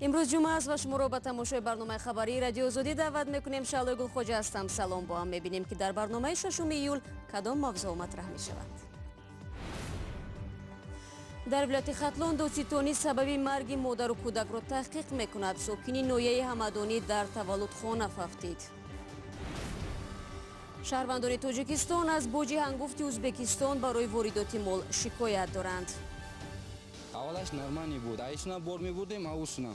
Имрӯз ҷумъа аст ва шуморо ба тамошои барномаи хабарии Радиои Озодӣ даъват мекунем. Шаълои Гулхоҷа ҳастам. Салом. Бо ҳам мебинем, ки дар барномаи 6 июл кадом мавзӯъ матраҳ мешавад. Дар вилояти Хатлон додситонӣ сабаби марги модару кӯдакро таҳқиқ мекунад. Сокини ноҳияи Ҳамадонӣ дар таваллудхона фавтид. Шаҳрвандони Тоҷикистон аз боҷи ҳангуфти Ӯзбекистон барои воридоти мол шикоят доранд. Аввалаш нормальный буд, айсуна бор мебурдем, аусуна.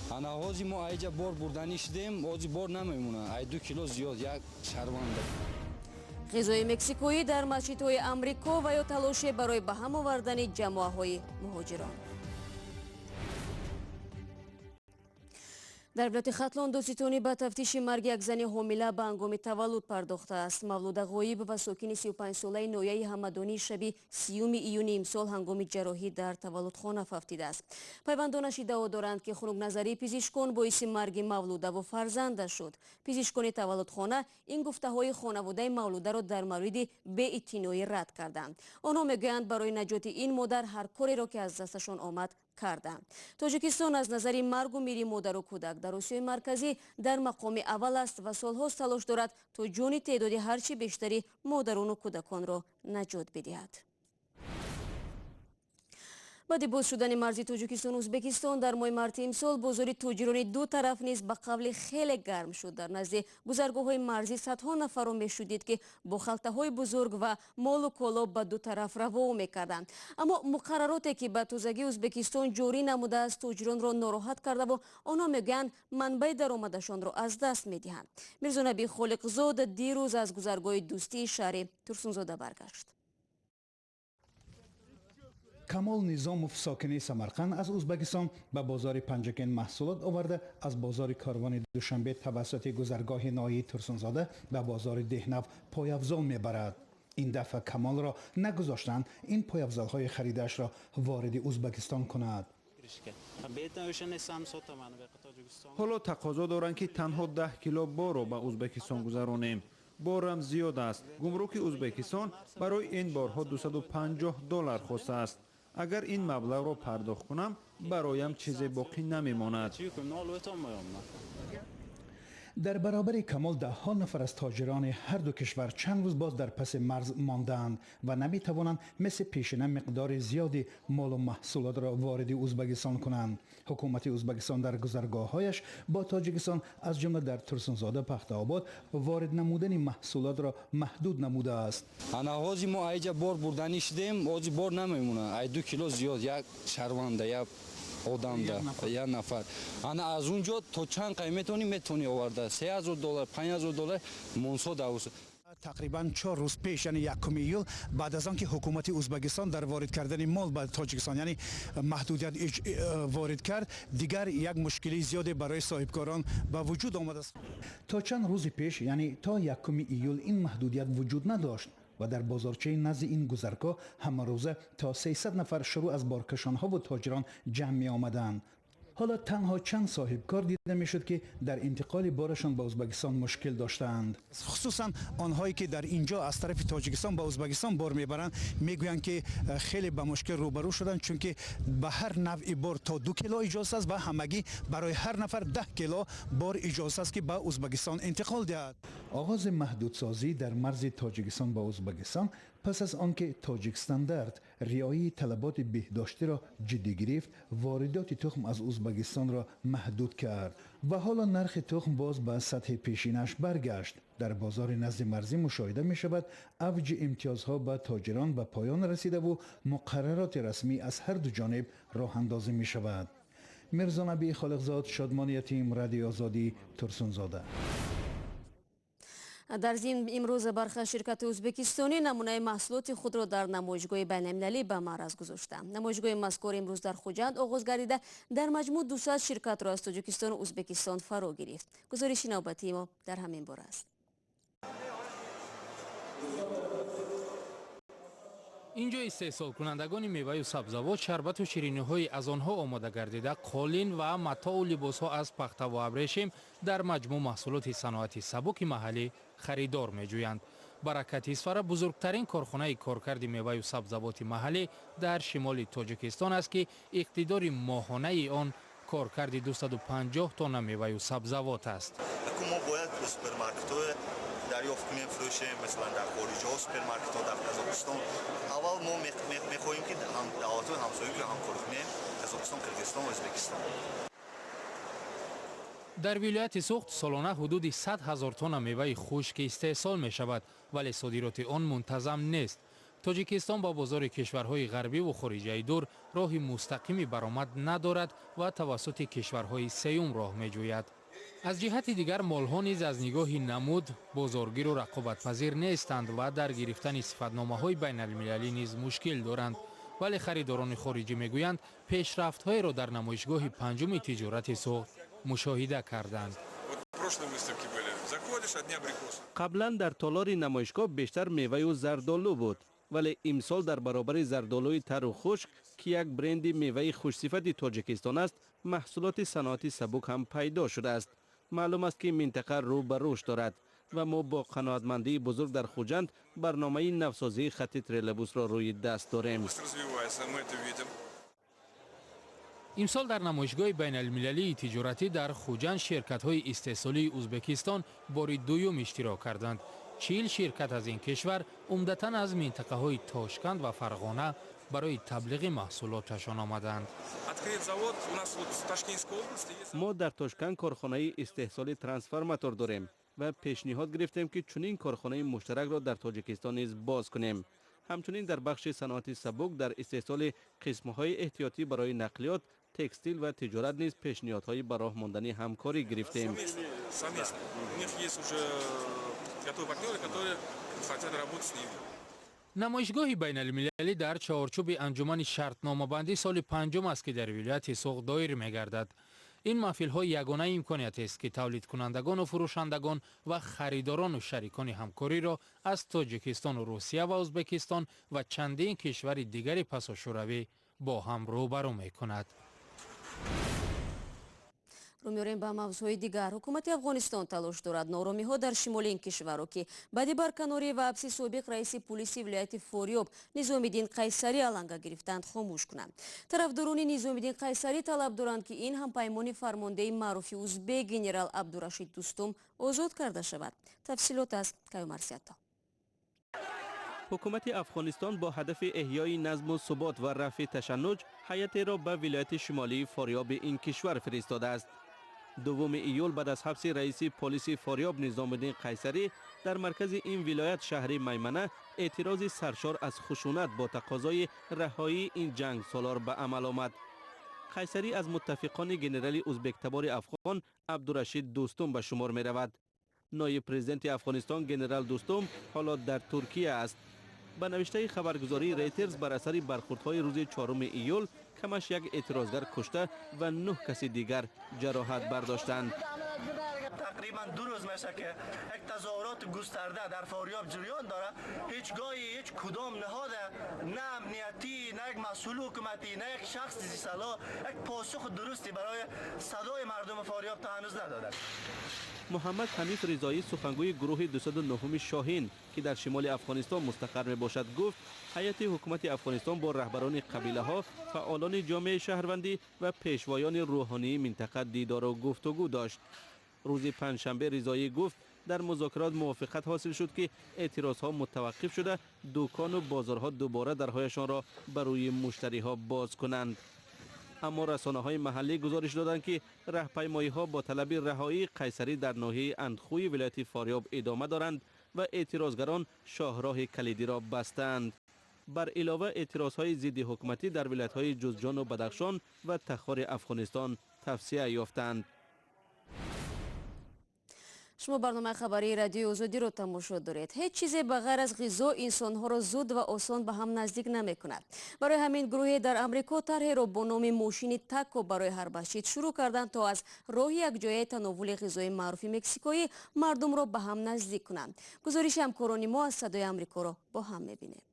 Ана ҳози мо айҷа бор бурданӣ шудем, ҳози бор намемона. Ай 2 кило зиёд як шарванда. Ғизои мексикоӣ дар масҷидҳои Амрико ва ё талоше барои ба ҳам овардани ҷамоаҳои муҳоҷирон. Дар вилояти Хатлон додситонӣ ба тафтиши марги як зани ҳомила ба ҳангоми таваллуд пардохтааст. Мавлуда Ғоиб ва сокини 35-солаи ноҳияи Ҳамадонӣ шаби 30 июни имсол ҳангоми ҷарроҳӣ дар таваллудхона фавтидааст. Пайвандонаш иддао доранд, ки хунукназарии пизишкон боиси марги мавлудаву фарзандаш шуд. Пизишкони таваллудхона ин гуфтаҳои хонаводаи мавлударо дар мавриди беэътиноӣ рад карданд. Онҳо мегӯянд, барои наҷоти ин модар ҳар кореро, ки аз дасташон омад, карданд. Тоҷикистон аз назари маргу мири модару кӯдак дар Осиёи Марказӣ дар мақоми аввал аст ва солҳост талош дорад, то ҷони теъдоди ҳарчи бештари модарону кӯдаконро наҷот бидиҳад. Баъди боз шудани марзи Тоҷикистону Ӯзбекистон дар моҳи марти имсол бозори тоҷирони ду тараф низ ба қавли хеле гарм шуд. Дар назди гузаргоҳҳои марзӣ садҳо нафарро мешудид, ки бо халтаҳои бузург ва молу коло ба ду тараф раво мекарданд. Аммо муқаррароте, ки ба тозагӣ Ӯзбекистон ҷорӣ намудааст, тоҷиронро нороҳат кардаву онҳо мегӯянд, манбаи даромадашонро аз даст медиҳанд. Мирзонаби Холиқзод дирӯз аз гузаргоҳи дӯстии шаҳри Турсунзода баргашт. Камол Низомов, сокини Самарқанд, аз Ӯзбекистон ба бозори Панҷакент маҳсулот оварда, аз бозори Корвони Душанбе тавассути гузаргоҳи ноҳияи Турсунзода ба бозори Деҳнав пойафзол мебарад. Ин дафъа Камолро нагузоштанд ин пойафзолҳои харидаашро вориди Ӯзбекистон кунад. Ҳоло тақозо доранд, ки танҳо 10 кило борро ба Ӯзбекистон гузаронем. Борам зиёд аст. Гумруки Ӯзбекистон барои ин борҳо $250 хостааст. Агар ин маблағро пардохт кунам, бароям чизе боқӣ намемонад. Дар баробари Камол даҳҳо нафар аз тоҷирони ҳар ду кишвар чанд рӯз боз дар паси марз мондаанд ва наметавонанд мисли пешина миқдори зиёди молу маҳсулотро вориди Ӯзбекистон кунанд. Ҳукумати Ӯзбекистон дар гузаргоҳҳояш бо Тоҷикистон, аз ҷумла дар Турсунзода, Пахтаобод, ворид намудани маҳсулотро маҳдуд намудааст. Ана ҳози мо айҷа бор бурданӣ шудем, ҳози бор намемона. Ай 2 кило зиёд як шарванда, як одамда, як нафар. Ана аз он ҷо то чанд қай метавонӣ оварда? $3000, $5000 монсо давус. Тақрибан 4 рӯз пеш, яъне 1 июл, баъд аз он ки ҳукумати Ӯзбекистон дар ворид кардани мол ба Тоҷикистон, яъне маҳдудият ворид кард, дигар як мушкилии зиёде барои соҳибкорон ба вуҷуд омадааст. То чанд рӯзи пеш, яъне то 1 июл, ин маҳдудият вуҷуд надошт ва дар бозорчаи назди ин гузаргоҳ ҳамарӯза то 300 нафар шурӯъ аз боркашонҳо ва тоҷирон ҷамъ меомаданд. Ҳоло танҳо чанд соҳибкор дида мешуд, ки дар интиқоли борашон ба Ӯзбекистон мушкил доштаанд. Хусусан онҳое, ки дар инҷо аз тарафи Тоҷикистон ба Ӯзбекистон бор мебаранд, мегӯянд, ки хеле ба мушкил рӯбарӯ шуданд, чунки ба ҳар навъи бор то 2 кило иҷоза аст ва ҳамагӣ барои ҳар нафар 10 кило бор иҷоза аст, ки ба Ӯзбекистон интиқол диҳад. Оғози маҳдудсозӣ дар марзи Тоҷикистон ба Ӯзбекистон пас аз он ки Тоҷикстандарт риояи талаботи беҳдоштиро ҷиддӣ гирифт, воридоти тухм аз Ӯзбекистонро маҳдуд кард ва ҳоло нархи тухм боз ба сатҳи пешинаш баргашт. Дар бозори назди марзӣ мушоҳида мешавад, авҷи имтиёзҳо ба тоҷирон ба поён расидаву муқаррароти расмӣ аз ҳар ду ҷониб роҳандозӣ мешавад. Мирзонаби Холиқзод, Шодмон Ятим, Радиои Озодӣ, Турсунзода. Дар зимн имрӯз бархе ширкати ӯзбекистонӣ намунаи маҳсулоти худро дар намоишгоҳи байналмилалӣ ба маъраз гузоштанд. Намоишгоҳи мазкур имрӯз дар Хуҷанд оғоз гардида, дар маҷмӯъ 200 ширкатро аз Тоҷикистону Ӯзбекистон фаро гирифт. Гузориши навбатии мо дар ҳамин бора аст. Инҷо истеҳсолкунандагони меваю сабзавот, шарбату шириниҳои аз онҳо омода гардида, қолин ва матоу либосҳо аз пахтаву абрешим, дар маҷмӯъ маҳсулоти саноати сабуки маҳаллӣ харидор меҷӯянд. Баракат Исфара бузургтарин корхонаи коркарди меваю сабзавоти маҳаллӣ дар шимоли Тоҷикистон аст, ки иқтидори моҳонаи он Коркарди 250 тонна меваю сабзавот аст. Мо бояд супермаркетҳо дарёфт кунем, фурӯшем, масалан, дар хориҷҳо супермаркетҳо, дар Қазоқистон. Аввал мо мехоҳем, ки давлатҳои ҳамсоя ҳамкорӣ кунем: Қазоқистон, Қирғизистон, Ӯзбекистон. Дар вилояти Суғд солона ҳудуди 100 ҳазор тонна меваи хушк истеҳсол мешавад, вале содироти он мунтазам нест. Тоҷикистон ба бозори кишварҳои ғарбиву хориҷаи дур роҳи мустақими баромад надорад ва тавассути кишварҳои сеюм роҳ меҷӯяд. Аз ҷиҳати дигар, молҳо низ аз нигоҳи намуд бозоргиру рақобатпазир нестанд ва дар гирифтани сифатномаҳои байналмилалӣ низ мушкил доранд. Вале харидорони хориҷӣ мегӯянд, пешрафтҳоеро дар намоишгоҳи панҷуми тиҷорати Суғд мушоҳида карданд. Қаблан дар толори намоишгоҳ бештар меваю зардолу буд, вале имсол дар баробари зардолуи тару хушк, ки як бренди меваи хушсифати Тоҷикистон аст, маҳсулоти саноати сабук ҳам пайдо шудааст. Маълум аст, ки минтақа рӯ ба рушд дорад ва мо бо қаноатмандии бузург дар Хуҷанд барномаи навсозии хатти троллейбусро рӯи даст дорем. Имсол дар намоишгоҳи байналмилалии тиҷоратӣ дар Хуҷанд ширкатҳои истеҳсолии Ӯзбекистон бори дуюм иштирок карданд. 40 ширкат аз ин кишвар, умдатан аз минтақаҳои Тошканд ва Фарғона, барои таблиғи маҳсулоташон омаданд. Мо дар Тошканд корхонаи истеҳсоли трансформатор дорем ва пешниҳод гирифтем, ки чунин корхонаи муштаракро дар Тоҷикистон низ боз кунем. Ҳамчунин дар бахши саноати сабук, дар истеҳсоли қисмҳои эҳтиётӣ барои нақлиёт, текстил ва тиҷорат низ пешниҳодҳои ба роҳ мондани ҳамкорӣ гирифтем. Намоишгоҳи байналмилалӣ дар чаҳорчӯби анҷумани шартномабандӣ соли панҷум аст, ки дар вилояти Суғд доир мегардад. Ин маҳфилҳо ягона имкониятест, ки тавлидкунандагону фурӯшандагон ва харидорону шарикони ҳамкориро аз Тоҷикистону Русия ва Ӯзбекистон ва чандин кишвари дигари пасошӯравӣ бо ҳам рӯбарӯ мекунад. Рӯ меорем ба мавзӯъҳои дигар. Ҳукумати Афғонистон талош дорад нооромиҳо дар шимоли ин кишварро, ки баъди барканорӣ ва ҳабси собиқ раиси пулиси вилояти Форёб Низомиддин Қайсарӣ аланга гирифтанд, хомӯш кунанд. Тарафдорони Низомиддин Қайсарӣ талаб доранд, ки ин ҳампаймони фармондеҳи маъруфи узбек, генерал Абдурашид Дустум, озод карда шавад. Тафсилот аз Каюмарсиято. Ҳукумати Афғонистон бо ҳадафи эҳёи назму субот ва рафъи ташаннуҷ ҳайатеро ба вилояти шимолии Форёби ин кишвар фиристодааст. 2 июл баъд аз ҳабси раиси полиси Форёб Низомиддин Қайсарӣ дар маркази ин вилоят, шаҳри Маймана, эътирози саршор аз хушунат бо тақозои раҳоии ин ҷангсолор ба амал омад. Қайсарӣ аз муттафиқони генерали узбектабори афғон Абдурашид Дӯстум ба шумор меравад. Ноиб президенти Афғонистон, генерал Дӯстум, ҳоло дар Туркия аст. Ба навиштаи хабаргузории Рейтерс, бар асари бархурдҳои рӯзи 4 июл камаш як эътирозгар кушта ва нӯҳ каси дигар ҷароҳат бардоштанд. Тақрибан 2 рӯз меша, ки як тазоҳурот густарда дар Фориёб ҷараён дорад. Ҳеҷгоҳи ҳеҷ кудом ниҳод, на амниятӣ, на як масъули ҳукуматӣ, на як шахси зисалоҳ як посух дурусти барои садои мардуми Фориёб то ҳанӯз надоданд. Муҳаммад Ҳаниф Ризоӣ, сухангӯи гурӯҳи 209 Шоҳин, ки дар шимоли Афғонистон мустақар мебошад, гуфт, ҳайати ҳукумати Афғонистон бо раҳбарони қабилаҳо, фаъолони ҷомеаи шаҳрвандӣ ва пешвоёни рӯҳонии минтақа дидору гуфтугӯ дошт. Рӯзи панҷшанбе Ризоӣ гуфт, дар музокирот мувофиқат ҳосил шуд, ки эътирозҳо мутаваққиф шуда, дукону бозорҳо дубора дарҳояшонро ба рӯи муштариҳо боз кунанд. Аммо расонаҳои маҳаллӣ гузориш доданд, ки раҳпаймоиҳо бо талаби раҳоии Қайсарӣ дар ноҳияи Андхӯи вилояти Форёб идома доранд ва эътирозгарон шоҳроҳи калидиро бастаанд. Бар илова, эътирозҳои зидди ҳукуматӣ дар вилоятҳои Ҷузҷону Бадахшон ва Тахори Афғонистон тавсеа ёфтанд. Шумо барномаи хабарии Радиои Озодиро тамошо доред. Ҳеҷ чизе ба ғайр аз ғизо инсонҳоро зуд ва осон ба ҳам наздик намекунад. Барои ҳамин гурӯҳе дар Амрико тарҳеро бо номи мошини тако барои ҳар масҷид шурӯъ карданд, то аз роҳи якҷояи тановули ғизои маъруфи мексикоӣ мардумро ба ҳам наздик кунанд. Гузориши ҳамкорони мо аз Садои Амрикоро бо ҳам мебинем.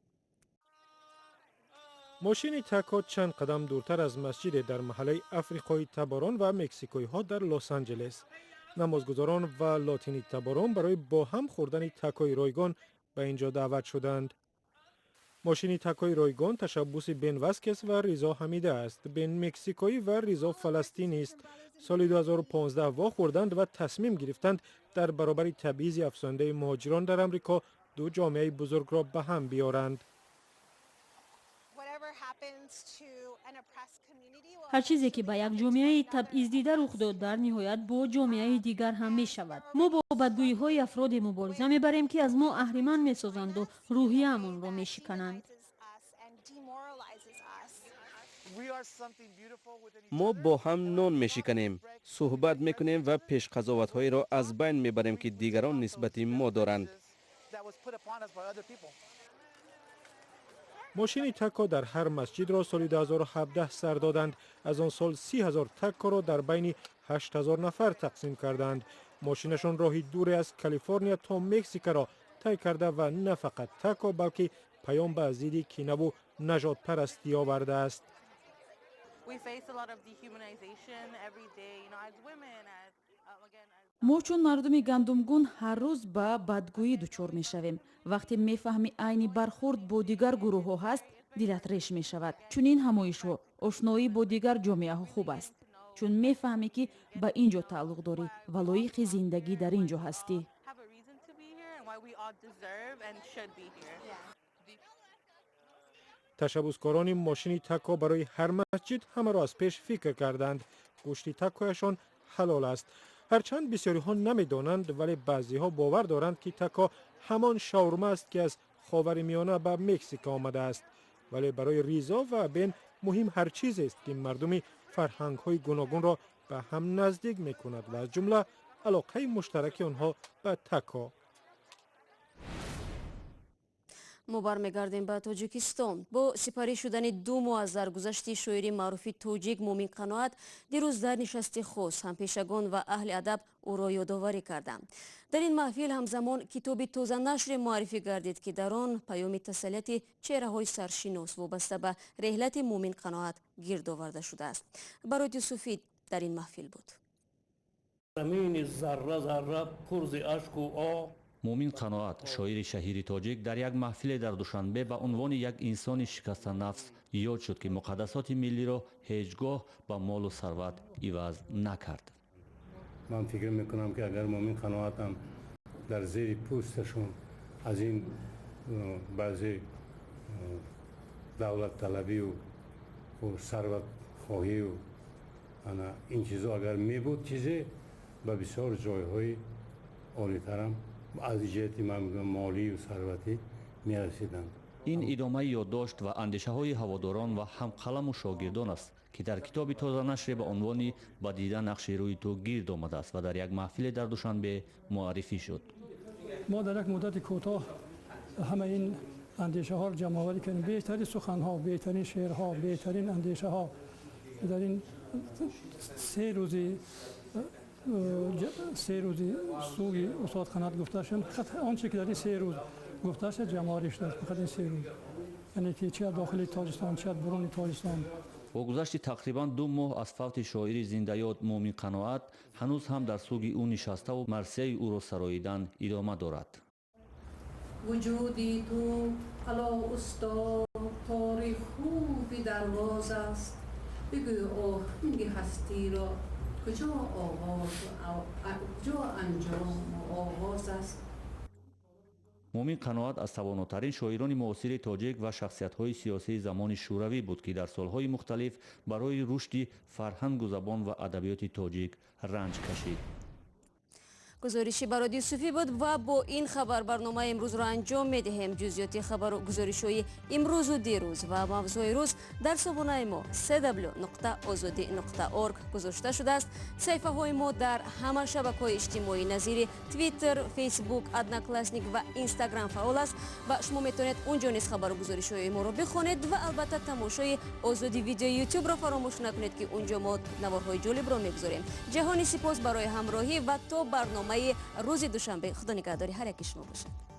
Мошини тако чанд қадам дуртар аз масҷиде дар маҳаллаи африқои таборон ва мексикоиҳо дар Лос Анҷелес. Намозгузорон ва лотинитаборон барои бо ҳам хӯрдани такои ройгон ба ин ҷо даъват шуданд. Мошини такои ройгон ташаббуси Бен Васкес ва Ризо Ҳамида аст. Бен мексикоӣ ва Ризо фаластинист. Соли 2015 вохӯрданд ва тасмим гирифтанд дар баробари табъизи афзояндаи муҳоҷирон дар Амрико ду ҷомеаи бузургро ба ҳам биёранд. Ҳар чизе ки ба як ҷомеаи табъиздида рух дод, дар ниҳоят бо ҷомеаи дигар ҳам мешавад. Мо бо бадгӯиҳои афроде мубориза мебарем, ки аз мо аҳриман месозанду рӯҳияамонро мешикананд. Мо бо ҳам нон мешиканем, суҳбат мекунем ва пешқазоватҳоеро аз байн мебарем, ки дигарон нисбати мо доранд. Мошини тако дар ҳар масҷидро соли 2017 сар доданд. Аз он сол 30 000 такоро дар байни 8 000 нафар тақсим карданд. Мошинашон роҳи дуре аз Калифорния то Мексикаро тай карда ва на фақат тако, балки паём ба зидди кинаву нажодпарастӣ овардааст. Мо чун мардуми гандумгун ҳар рӯз ба бадгӯӣ дучор мешавем. Вақте мефаҳмӣ айни бархӯрд бо дигар гурӯҳҳо ҳаст, дилат реш мешавад. Чунин ҳамоишҳо, ошноӣ бо дигар ҷомеаҳо хуб аст, чун мефаҳмӣ, ки ба ин ҷо тааллуқ дорӣ ва лоиқи зиндагӣ дар ин ҷо ҳастӣ. Ташаббускорони мошини тако барои ҳар масҷид ҳамаро аз пеш фикр карданд. Гӯшти такояшон ҳалол аст. Ҳарчанд бисёриҳо намедонанд, вале баъзеҳо бовар доранд, ки тако ҳамон шаурма аст, ки аз Ховари Миёна ба Мексика омадааст. Вале барои Ризо ва Бен муҳим ҳар чизест, ки мардуми фарҳангҳои гуногунро ба ҳам наздик мекунад ва аз ҷумла алоқаи муштараки онҳо ба тако. Мо бармегардем ба Тоҷикистон. Бо сипарӣ шудани 2 моҳ аз даргузашти шоири маъруфи тоҷик Мумин Қаноат, дирӯз дар нишасти хос ҳампешагон ва аҳли адаб ӯро ёдоварӣ карданд. Дар ин маҳфил ҳамзамон китоби тозанашре муаррифӣ гардид, ки дар он паёми тасаллияти чеҳраҳои саршинос вобаста ба реҳлати Мумин Қаноат гирд оварда шудааст. Барот Юсуфӣ дар ин маҳфил буд. Мумин Қаноат, шоири шаҳири тоҷик, дар як маҳфиле дар Душанбе ба унвони як инсони шикастанафс ёд шуд, ки муқаддасоти миллиро ҳеҷ гоҳ ба молу сарват иваз накард. Ман фикр мекунам, ки агар Мумин Қаноатам дар зери пӯсташон аз ин баъзе давлатталабию сарватхоҳию ин чизо агар мебуд, чизе ба бисёр ҷойҳои олитарам аз ҷиҳати молию сарватӣ мерасиданд. Ин идомаи ёддошт ва андешаҳои ҳаводорон ва ҳамқаламу шогирдон аст, ки дар китоби тозанашре ба унвони «Ба дида нақши рӯи ту» гирд омадааст ва дар як маҳфиле дар Душанбе муаррифӣ шуд. Мо дар як муддати кӯтоҳ ҳама ин андешаҳоро ҷамъоварӣ кардем. Беҳтарин суханҳо, беҳтарин шеърҳо, беҳтарин андешаҳо дар ин се рӯзи суги устод Қаноат гуфта шуд. Фақат он чизе ки дар ин 3 рӯз гуфта шуд ҷамъоварӣ шудааст. Фақат ин 3 рӯз, яъне ки чи аз дохили Тоҷикистон, чи аз буруни Тоҷикистон. Бо гузашти тақрибан 2 моҳ аз фавти шоири зиндаёд Мумин Қаноат, ҳанӯз ҳам дар суги ӯ нишаставу марсияи ӯро сароидан идома дорад. Вуҷуди ту ало устод тори хуби дарвоз аст, бигӯ оҳанги ҳастиро куҷо оғоз, куҷо анҷому оғоз аст. Мумин Қаноат аз тавонотарин шоирони муосири тоҷик ва шахсиятҳои сиёсии замони шӯравӣ буд, ки дар солҳои мухталиф барои рушди фарҳангу забон ва адабиёти тоҷик ранҷ кашид. Гузориши Барод Юсуфӣ буд ва бо ин хабар барномаи имрӯзро анҷом медиҳем. Ҷузъиёти хабару гузоришҳои имрӯзу дирӯз ва мавзӯи рӯз дар сомонаи мо cw.ozodi.org гузошта шудааст. Саҳифаҳои мо дар ҳама шабакаҳои иҷтимоӣ назири Твиттер, Фейсбук, Одноклассник ва Инстаграм фаъол аст ва шумо метавонед унҷо низ хабару гузоришҳои моро бихонед ва албатта тамошои Озоди видеои Ютубро фаромӯш накунед, ки унҷо мо наворҳои ҷолибро мегузорем. Ҷаҳони сипос барои ҳамроҳӣ ва то барнома рӯзи душанбе. Худо нигаҳдори ҳар яки шумо бошад.